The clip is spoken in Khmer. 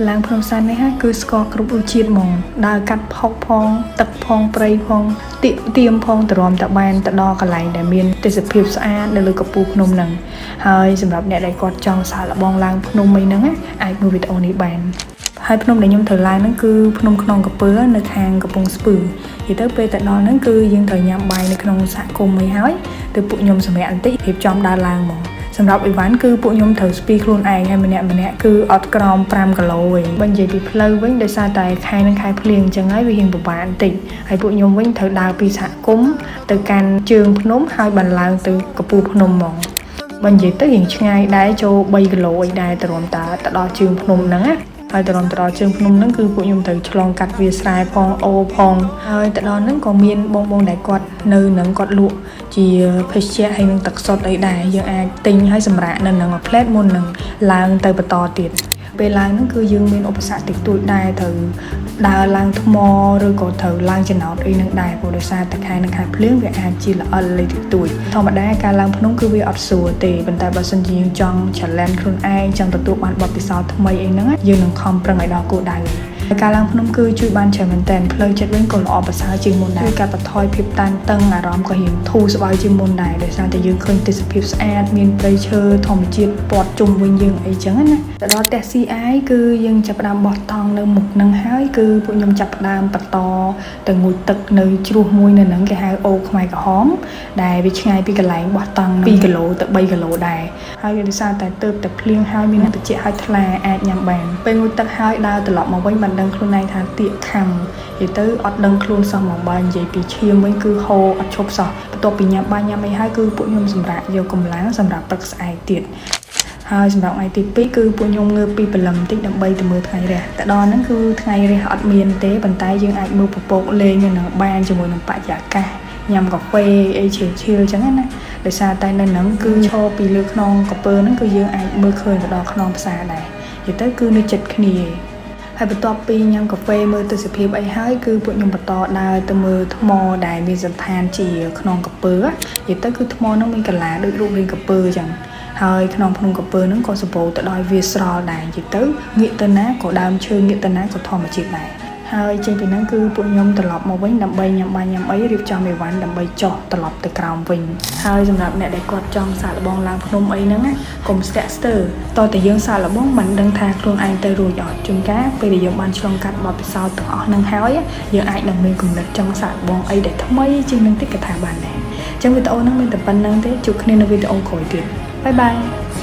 ឡើងភ្នំសាននេះហាគឺស្គាល់គ្រប់រសជាតិហ្មងដើរកាត់ផុកផងទឹកផងព្រៃផងទៀកទៀមផងទ្រាំតែបានទៅដល់កន្លែងដែលមានទេសភាពស្អាតនៅលើកំពូលភ្នំហ្នឹងហើយសម្រាប់អ្នកដែលគាត់ចង់សាកល្បងឡើងភ្នំអីហ្នឹងណាអាចមើលវីដេអូនេះបានហើយភ្នំដែលខ្ញុំត្រូវឡើងហ្នឹងគឺភ្នំខ្នងក្រពើនៅខាងកំពង់ស្ពឺនិយាយទៅពេលទៅដល់ហ្នឹងគឺយើងត្រូវញ៉ាំបាយនៅក្នុងសហគមន៍អីហើយទៅពួកខ្ញុំសម្រាកបន្តិចរៀបចំដើរឡើងហ្មង សម្រាប់អីវ៉ាន់គឺពួកខ្ញុំត្រូវស្ពីខ្លួនឯងហើយម្នាក់ម្នាក់គឺអត់ក្រោម5គីឡូឯងបើនិយាយពីផ្លូវវិញដោយសារតែខែនឹងខែភ្លៀងអញ្ចឹងហើយវារៀងពិបាកបន្តិចហើយពួកខ្ញុំវិញត្រូវដើរពីសហគមន៍ទៅកាន់ជើងភ្នំហើយបានឡើងទៅកំពូលភ្នំហ្មងបើនិយាយទៅរៀងឆ្ងាយដែរចូល3គីឡូអីដែរទៅរំតាទៅដល់ជើងភ្នំហ្នឹងណាហើយទៅរំទៅដល់ជើងភ្នំហ្នឹងគឺពួកខ្ញុំត្រូវឆ្លងកាត់វាលស្រែផងអូផងហើយទៅដល់ហ្នឹងក៏មានបងបងដែលគាត់នៅហ្នឹងគាត់លក់ជាភេសជ្ជៈហើយនឹងទឹកសុទ្ធអីដែរយើងអាចទិញហើយសម្រាប់នៅហ្នឹងមួយផ្លែតមុននឹងឡើងទៅបន្តទៀតពេលឡើងហ្នឹងគឺយើងមានឧបសគ្គតិចតួចដែរត្រូវដើរឡើងថ្មឬក៏ត្រូវឡើងចំណោតអីហ្នឹងដែរព្រោះដោយសារតែខែនឹងខែភ្លៀងវាអាចជាល្អិលលេតិចតួចធម្មតាការឡើងភ្នំគឺវាអត់ស្រួលទេប៉ុន្តែបើសិនជាយើងចង់ challenge ខ្លួនឯងចង់ទទួលបានបទពិសោធន៍ថ្មីអីហ្នឹងយើងនឹងខំប្រឹងឲ្យដល់គោលដៅហើយការឡើងភ្នំគឺជួយបានច្រើនមែនទែនផ្លូវចិត្តវិញក៏ល្អប្រសើរជាងមុនដែរជួយកាត់បន្ថយភាពតានតឹងអារម្មណ៍ក៏រៀងធូរស្បើយជាងមុនដែរដោយសារតែយើងឃើញទេសភាពស្អាតមានព្រៃឈើធម្មជាតិព័ទ្ធជុំវិញយើងអីចឹងណាទៅដល់ផ្ទះ CI គឺយើងចាប់ផ្ដើមបោះតង់នៅមុខនឹងហើយគឺពួកខ្ញុំចាប់ផ្ដើមបន្តទៅងូតទឹកនៅជ្រោះមួយនៅហ្នឹងគេហៅអូខ្មែរក្រហមដែលវាឆ្ងាយពីកន្លែងបោះតង់2គីឡូទៅ3គីឡូដែរហើយដោយសារតែទៅតែភ្លៀងហើយមានត្រជាក់ហើយថ្លាអាចញ៉ាំបានពេលងូតទឹកហើយដើរត្រឡប់មកវិញបានដឹងខ្លួនឯងថាទៀកខំនិយាយទៅអត់ដឹងខ្លួនសោះហ្មងបើនិយាយពីឈាមវិញគឺហូរអត់ឈប់សោះបន្ទាប់ពីញ៉ាំបាយញ៉ាំអីហើយគឺពួកខ្ញុំសម្រាប់យកកម្លាំងសម្រាប់ព្រឹកស្អែកទៀតហើយសម្រាប់ថ្ងៃទី2គឺពួកខ្ញុំងើបពីព្រលឹមបន្តិចដើម្បីទៅមើលថ្ងៃរះតែដល់ហ្នឹងគឺថ្ងៃរះអត់មានទេប៉ុន្តែយើងអាចមើលពពកលេងនៅនឹងបានជាមួយនឹងបរិយាកាសញ៉ាំកាហ្វេអីchill chill អញ្ចឹងណាដោយសារតែនៅហ្នឹងគឺឈរពីលើខ្នងក្រពើហ្នឹងគឺយើងអាចមើលឃើញទៅដល់ខ្នងផ្សារដែរនិយាយទៅគឺនៅចិត្តគ្នាឯងហើយបន្ទាប់ពីញ៉ាំកាហ្វេមើលទេសភាពអីហើយគឺពួកខ្ញុំបន្តដើរទៅមើលថ្មដែលមានសន្តានជាខ្នងក្រពើនិយាយទៅគឺថ្មហ្នឹងមានកលាដូចរូបរាងក្រពើអញ្ចឹងហើយក្នុងភ្នំក្រពើហ្នឹងក៏សម្បូរទៅដោយវាលស្រល់ដែរនិយាយទៅងាកទៅណាក៏ដើមឈើងាកទៅណាក៏ធម្មជាតិដែរហើយចេញពីហ្នឹងគឺពួកខ្ញុំត្រឡប់មកវិញដើម្បីញ៉ាំបាយញ៉ាំអីរៀបចំអីវ៉ាន់ដើម្បីចុះត្រឡប់ទៅក្រោមវិញហើយសម្រាប់អ្នកដែលគាត់ចង់សាកល្បងឡើងភ្នំអីហ្នឹងណាកុំស្ទាក់ស្ទើរតើតែយើងសាកល្បងមិនដឹងថាខ្លួនឯងទៅរួចអត់ជួនកាលពេលដែលយើងបានឆ្លងកាត់បទពិសោធន៍ទាំងអស់ហ្នឹងហើយយើងអាចនឹងមានគំនិតចង់សាកល្បងអីដែលថ្មីជាងនឹងតិចក៏ថាបានដែរអញ្ចឹងវីដេអូហ្នឹងមានតែប៉ុណ្្នឹងទេជួបគ្នានៅវីដេអូក្រោយទៀត bye bye.